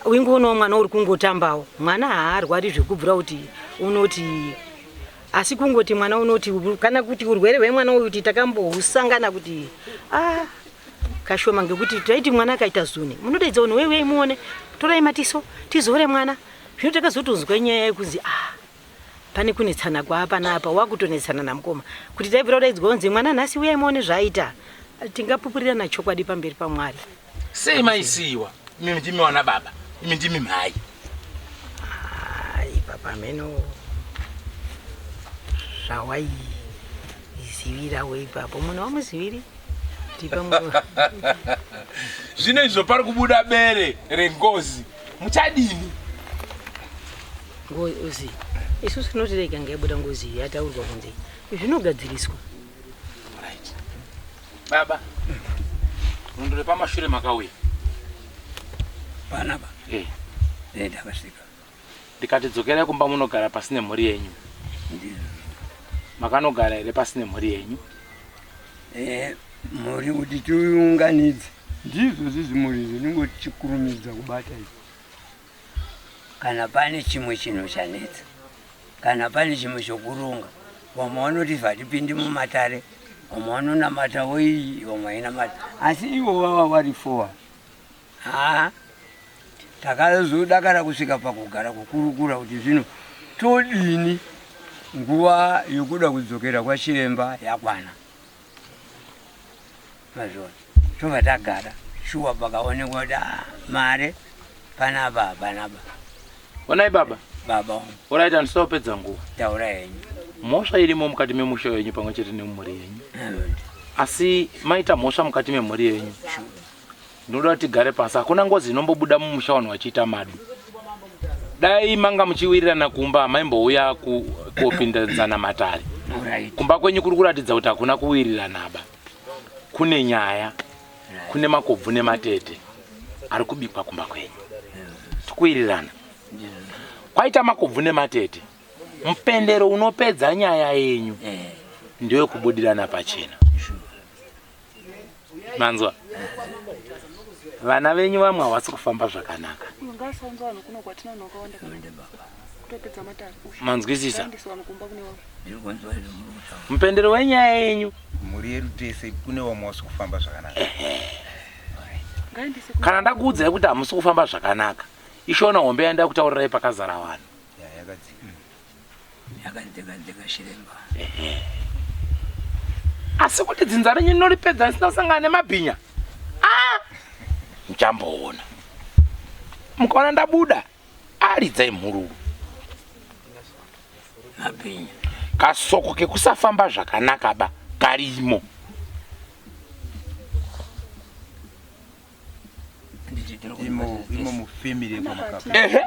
wingoonao mwana uri kungotambawo mwana haarwari zvekubvira kuti unoti asi kungoti mwana unoti kana kuti urwere hwemwana uyu kuti takambousangana kuti a kashoma ngekuti taiti mwana akaita zune munodaidza unhu weiwei muone torai matiso tizore mwana zvino takazotonzwa nyaya yekunzi a pane kunetsana kwaapa wakutonetsana namukoma kuti taibvira kudaidzwa kunzi mwana nhasi uyai muone zvaaita tingapupurirana chokwadi pamberi pamwari Sei maisiyiwa? Imi ndimi wana baba, imi ndimi mhai. Ai papa meno zvawaizivirawo ipapo munhu wamuziviri Zvino izvo pari kubuda bere rengozi. Muchadini? Ngozi. Isusu tinoti rega ngaibuda ngozi yataurwa kunzi zvinogadziriswa. Right. Baba. Rwendo repamashure makauya. Panapa. Eh. Eh, ndakasvika. Ndikati dzokerai kumba munogara pasine mhuri yenyu. Ndizvo. Makanogara here pasine mhuri yenyu? Eh, mhuri kuti tiunganidze. Ndizvo zvizimhuri zvinongotikurumidza kubata izvi. Kana pane chimwe chinhu chanetsa, kana pane chimwe chokuronga, vamwe vanoti hatipindi mumatare, vamwe vanonamatawo iyi, vamwe vainamata. Asi ivo vava vari four. Haa, takazodakara kusvika pakugara kukurukura kuti zvino todini nguva yokuda kudzokera kwachiremba yakwana. Mazviona, tobva tagara shuwa pakaonekwa kuti ah, mare panapa hapanapa. Onai baba. Baba. Alright, handisida kupedza nguva. Taura henyu. Mhosva irimo mukati memusha wenyu pamwe chete nemumhuri yenyu. Asi maita mhosva mukati memhuri yenyu. Ndinoda kuti tigare pasi. Hakuna ngozi inombobuda mumusha vanhu vachiita madu. Dai manga muchiwirirana kumba maimbouya kopindadzana matare. Kumba kwenyu kuri kuratidza kuti hakuna kuwirirana ba. Kune nyaya, kune makobvu nematete ari kubikwa kumba kwenyu. Tikuwirirana. Kwaita makobvu nematete. Mupendero unopedza nyaya yenyu ndewekubudirana pachena. Manzwa? Vana venyu vamwe havasi kufamba zvakanaka. Ungasaunza vanhu kuno kwatina vanhu vakawanda kana kutopedza matare. Manzwisisa? Ngaendese vanhu kumba kune vamwe. Mupendero wenyaya yenyu. Mhuri yedu tese kune vamwe vasi kufamba zvakanaka. Ngaendese Kana ndakuudzai kuti hamusi kufamba zvakanaka, ishona hombe yandida kutaurirai pakazara vanhu. Ya yakadzika. Yakadzika chiremba. Asi kuti dzinza renyu rinoripedza risina kusangana nemabhinya? Ah! Muchamboona. Mukaona ndabuda. Aridzai mhururu. Kasoko kekusafamba zvakanaka ba karimo. Imo imo mufamily yekwamakape. Ehe.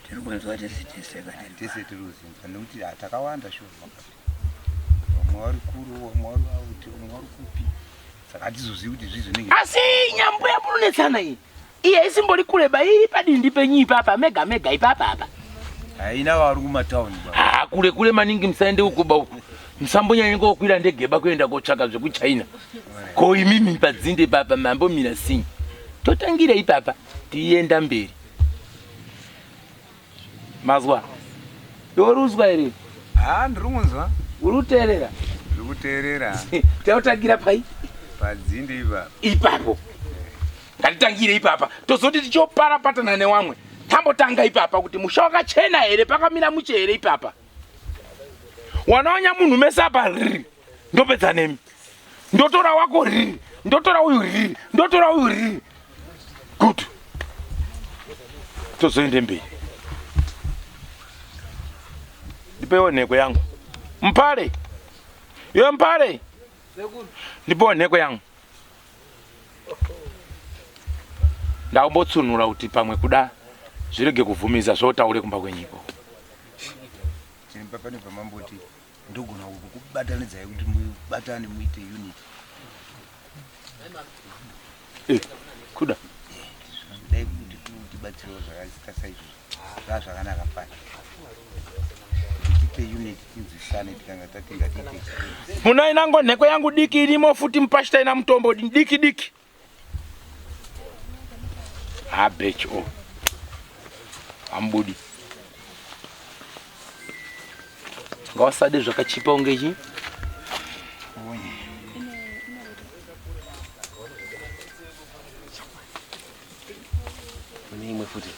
Tiri kunzwa tese tese kana. Tese tiri kuzinzwa nekuti takawanda shuwa makape. Vamwe vari kure, vamwe vari auti, vamwe vari kupi. Saka hatizozivi kuti zvii zvinenge. Asi nyambo yamunonetsana iyi iye isimbori kure ba iri padindi penyu ipapa mega mega ipapa apa. Haina vari kumatauni ba. Ah, kure kure maningi musaende ukuba uku. Musambonyanye kokwira ndege ba kuenda kotsvaka zvekuchina. Ko imimi padzinde papa mambomira sinyi. Totangira ipapa tienda mberi. Mazwa. Yoruzwa here? Ha, ndiri kunzwa. Uri kuteerera? Ndiri kuteerera. Tautangira pai? Padzinde ipapa. Ipapo. Ngatitangire ipapa. Tozoti tichoparapatana newamwe. Tambotanga ipapa kuti musha wakachena here pakamira muche here ipapa. Wanaonya munhu mese apa riri. Ndopedza nemi. Ndotora wako riri. Ndotora uyu riri. Ndotora uyu riri. Good. Tozoende mberi. Ndipewo nheko yangu. Mpare. Iwe Mpare. Ndipewo nheko yangu. Ndambotsunhura kuti pamwe kuda zvirege kuvhumidza zvotaure kumba kwenyu ikoko. Chiremba pane pamamboti ndogona kukubatanidzai kuti mubatane muite unit. Eh, kuda. Dai kuti tibatsirewo zvakaita saizvozvo. Zvaa zvakanaka fani. Tiite unit tinzwisane tikanga tati ngatiite. Muna inango nheko yangu diki irimo futi mupashita ina mutombo diki diki. Ha bitch oh. Ambudi. Ngawasade zvakachipa unge chi? Mune imwe futi.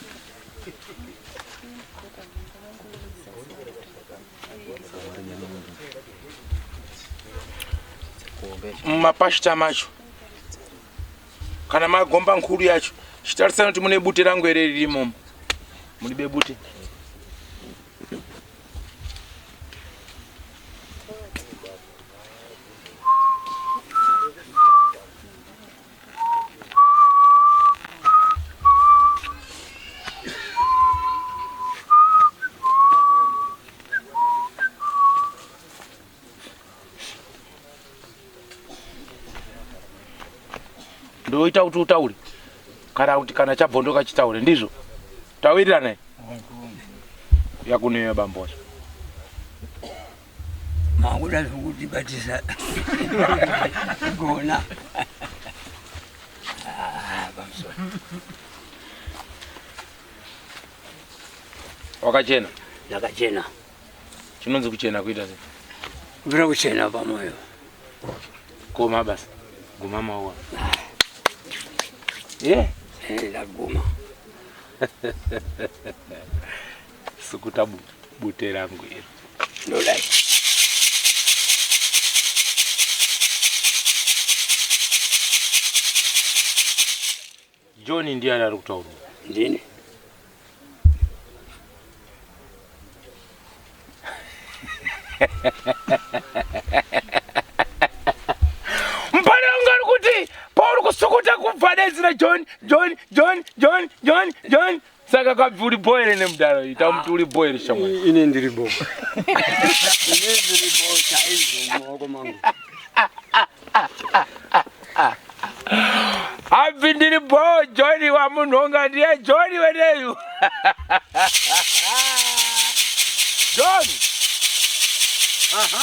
Mumapashita macho kana magomba nkuru yacho chitarisai kuti mune bute rangu here ririmomo mulibe bute ndoita kuti utaure kana kuti kana chabvondoka chitaure ndizvo tawirirana yakuneyo bambo wacho Makuda zvekutibatisa gona. Ah, pamusoro. Wakachena? Ndakachena. Chinonzi kuchena kuita sei? Kuda kuchena pamoyo. Koma basi. Guma maua. Yeah. Eh, ndaguma. Sukuta bute rangu iri. Ndodai. John ndiye ari kutaurwa. Ndini. Mpana wangu ari kuti pauri kusukuta kubva dezira John John John John John John saka kabvi uri bho here nemudhara ita muti uri bho here shamwari Ine ndiri bho. Ine ndiri bho chaizvo mumaoko mangu. Abvi ndiri bho John wamunhonga ndiye John weneyu John Aha.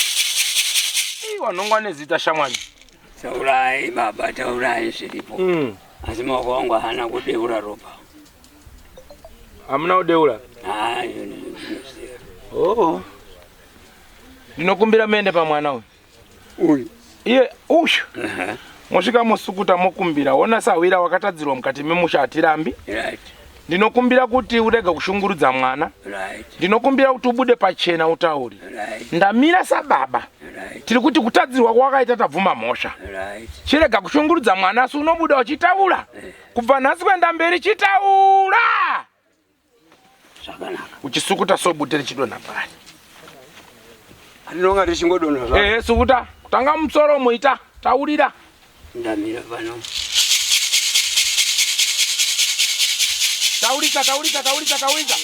Ii wanhongwa nezita shamwari Taurai baba, taurai zviripo. Mm. Asi maoko angu haana kudeura ropa. Hamuna kudeura? Ah, iyo ndinoziva. Oh. Ndinokumbira muende pamwana uyu. Uyu. Iye uyu. Mosvika mosukuta mokumbira. Wona sahwira wakatadzirwa mukati memusha hatirambi. Right. Ndinokumbira kuti urege kushungurudza mwana. Right. Ndinokumbira kuti ubude pachena utaure. Right. Ndamira sababa. Right. Tiri kuti kutadzirwa kwawakaita tabvuma mhosva. Chirega kushungurudza mwana asi unobuda uchitaura. Eh. Kubva nhasi kuenda mberi chitaura. Zvakanaka. Uchisukuta so bute richidonha pari. Andinonga richingodonha zva. Eh, sukuta. Kutanga musoro muita. Taurira. Ndamira pano. Taurisa, taurisa, taurisa, taurisa.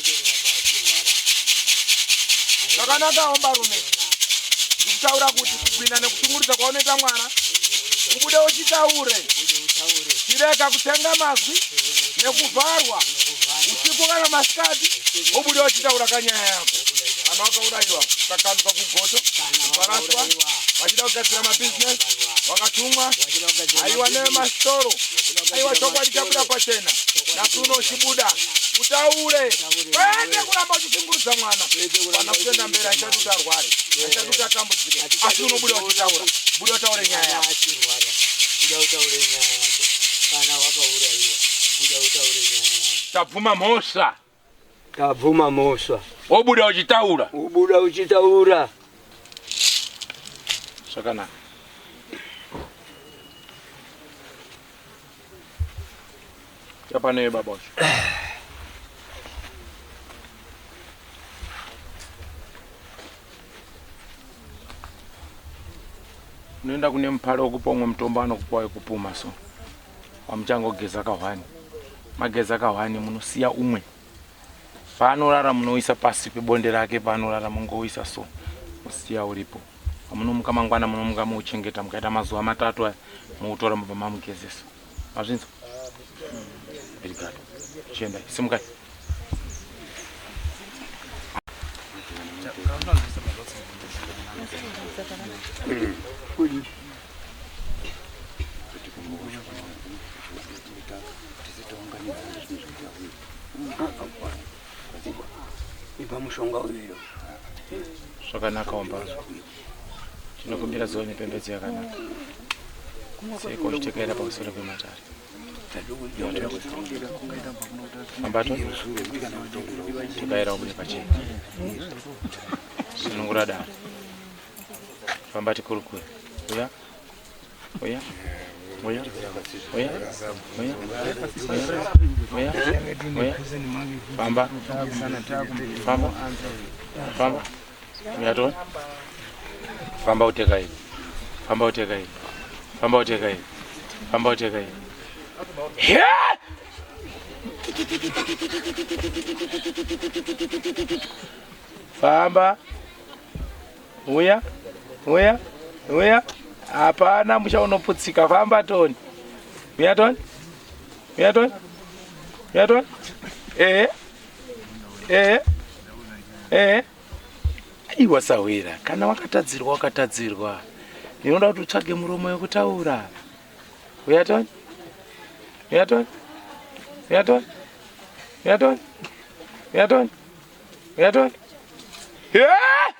Zvakanaka hombarume. Ndikutaura kuti kugwina nekushungurudza kwaunoita mwana ubude uchitaure. Chirega kutsenga mazwi nekuvharwa usiku kana masikati ubude uchitaura kanyaya yako. Kana wakaurayiwa ukakandwa kugoto ukaraswa vachida kugadzira mabhizinesi wakatumwa aiwa nevemasitoro aiwa chokwadi chabuda pachena nhasi uno uchibuda utaure kwete kuramba uchishungurudza mwana kana kutenda mberi achadi kuti arware achadi kuti atambudzike asi unobuda uchitaura buda utaure nyaya yako tabvuma mhosva Tabvuma mhosva. Wobuda uchitaura. Wobuda uchitaura. Zvakanaka. Chapaneyo baba wacho. Unoenda kune mupare wokupa umwe mutombo anokupa wekupuma so. Wamuchangogeza kahwani. Mageza kahwani munosiya umwe. Paanorara munoisa pasi pebonde rake paanorara mongouisa so mosiya uripo. Pamunomuka mangwana munomuka mouchengeta mukaita mazuva matatu aya moutora mobva mamugezesa. Mazvinzwa? Obrigado. Chiendai, simukai. Ipa mushonga uyo. Zvakanaka wambazo. Tinokumbira zuva nepembedzo yakanaka. Seiko uchitekaira pamusoro pematare. Ambato. Tekaira ubude pachena. Sunungura dare. Famba tikurukure. Uya. Uya. Uya. Uya. Uya. Uya. Uya. Famba. Famba. Famba. Uya tona. Famba uteka iyi. Famba uteka iyi. Famba uteka iyi. Famba uteka iyi. Yeah! Famba. Uya, uya, uya. Hapana musha unoputsika. Famba Tony. Uya Tony. Uya Tony. Uya Tony. Eh. Eh. Eh. Aiwa sahwira, kana wakatadzirwa wakatadzirwa. Ndinoda kuti utsvage muromo wekutaura. Uya Tony. Uya Tony. Uya Tony. Uya Tony. Uya Tony. Uya Tony. Yeah!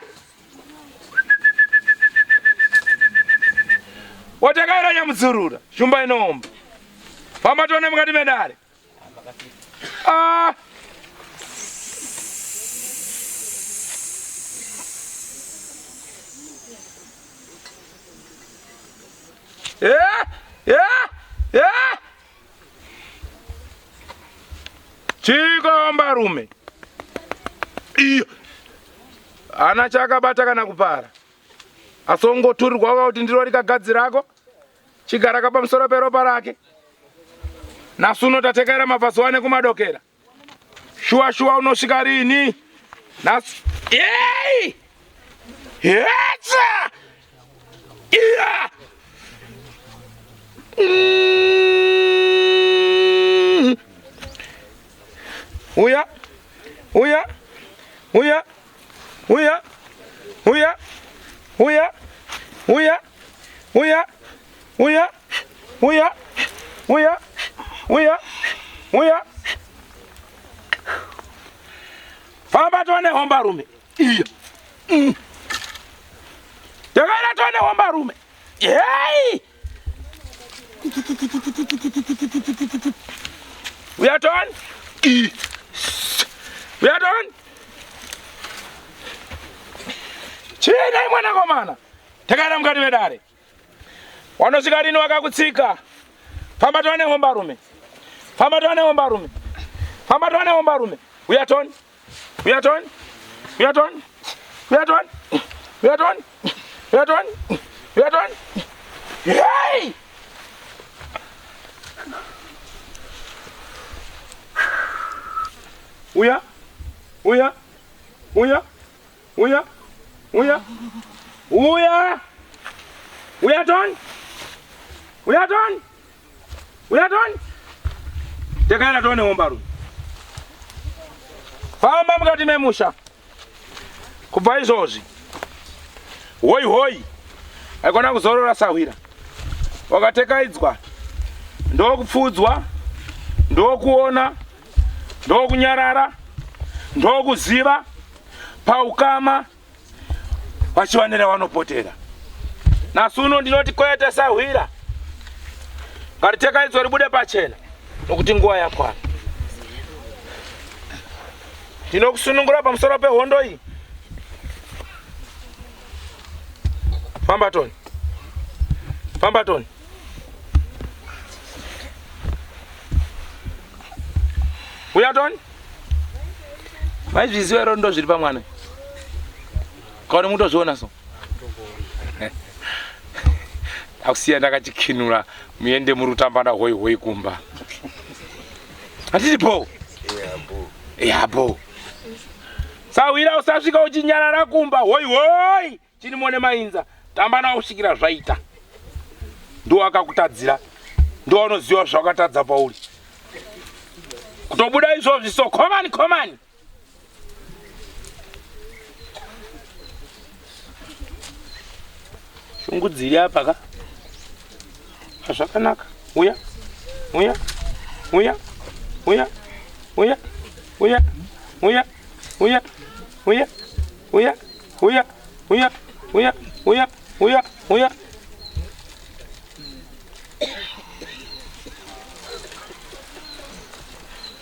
Watakaira nyamudzurura, shumba inoomba. Famba tione mukati medare. Ah! Yeah! Yeah! Yeah! Chikomba rume. Iyo. Ana chakabata kana kupara. Asongoturirwa kuti ndiro rikagadzirako. Chigara ka pamusoro peropa rake. Nhasi uno tatekaira mabvazuva nekumadokera. Shuwa shuwa unosvika rini? Nhasi. Yei! Yetsa! Iya! Uya! Uya! Uya! Uya! Uya! Uya! Uya! Uya! Uya! Uya! Uya! Uya! Uya! Famba tione hombarume. Iya. Takaenda tione hombarume. Hey! We are done. We are done. Chii nhai mwanakomana? Takaenda mukati medare. Wanosvika rini wakakutsika? Famba toane hombarume. Famba toane hombarume. Famba toane hombarume. Uya toni. Uya toni. Uya toni. Uya toni. Uya toni. Uya toni. Uya toni. Hey! Uya. Uya. Uya. Uya. Uya. Uya. Uya Tony. Uya Tony. Uya Tony. Tekaenda Tony hombarume. Famba mukati memusha. Kubva izvozvi. Hoi hoi. Aikona kuzorora sahwira. Wakatekaidzwa. Ndokupfudzwa. Ndokuona. Ndokunyarara. Ndokuziva. Paukama. Vachiwanira vanopotera. Nasuno ndinoti kwete sahwira. Ngaritekaidzwa ribude pachena. Nokuti nguva yakwana. Ndinokusunungura pamusoro pehondo iyi. Famba Tony. Famba Tony. Uya Tony. Maizviziva here ndo zviri pamwana? Kaone mutozviona so. Akusiya ndakachikinura muende muri kutamba na hoi hoi kumba. Handiti bho? Yeah, bho. Sahwira usasvika uchinyarara kumba hoi hoi. Chini muone mainza tamba nawo kusvikira zvaita. Ndiwo akakutadzira. Ndiwo anoziva zvawakatadza pauri. Kutobuda izvozvi so komani komani. Shungu dziri apa ka. Zvakanaka. Uya. Uya. Uya. Uya. Uya. Uya. Uya. Uya. Uya. Uya. Uya. Uya. Uya. Uya. Uya. Uya.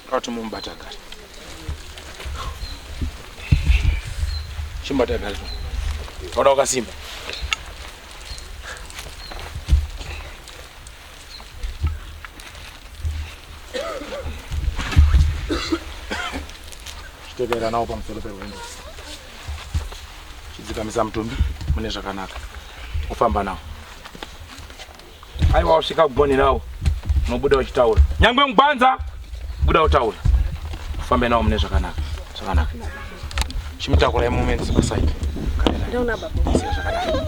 Kati mumubata gari. Chimbata gari. Toda wakasimba. Chitevera nawo pamusoro perwendo. Chidzikamisa mutumbi mune zvakanaka. Kufamba nawo. Aiwa wasvika kugonerawo unobuda uchitaura. Nyangwe mugwanza buda utaura. Ufambe nawo mune zvakanaka. Zvakanaka. Chimutakurai mumenzi paside. Ndaona baba. Zvakanaka.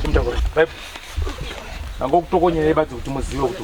Chimutakurai. Bye. Nangokutokonyerei badzi kuti muzive kuti.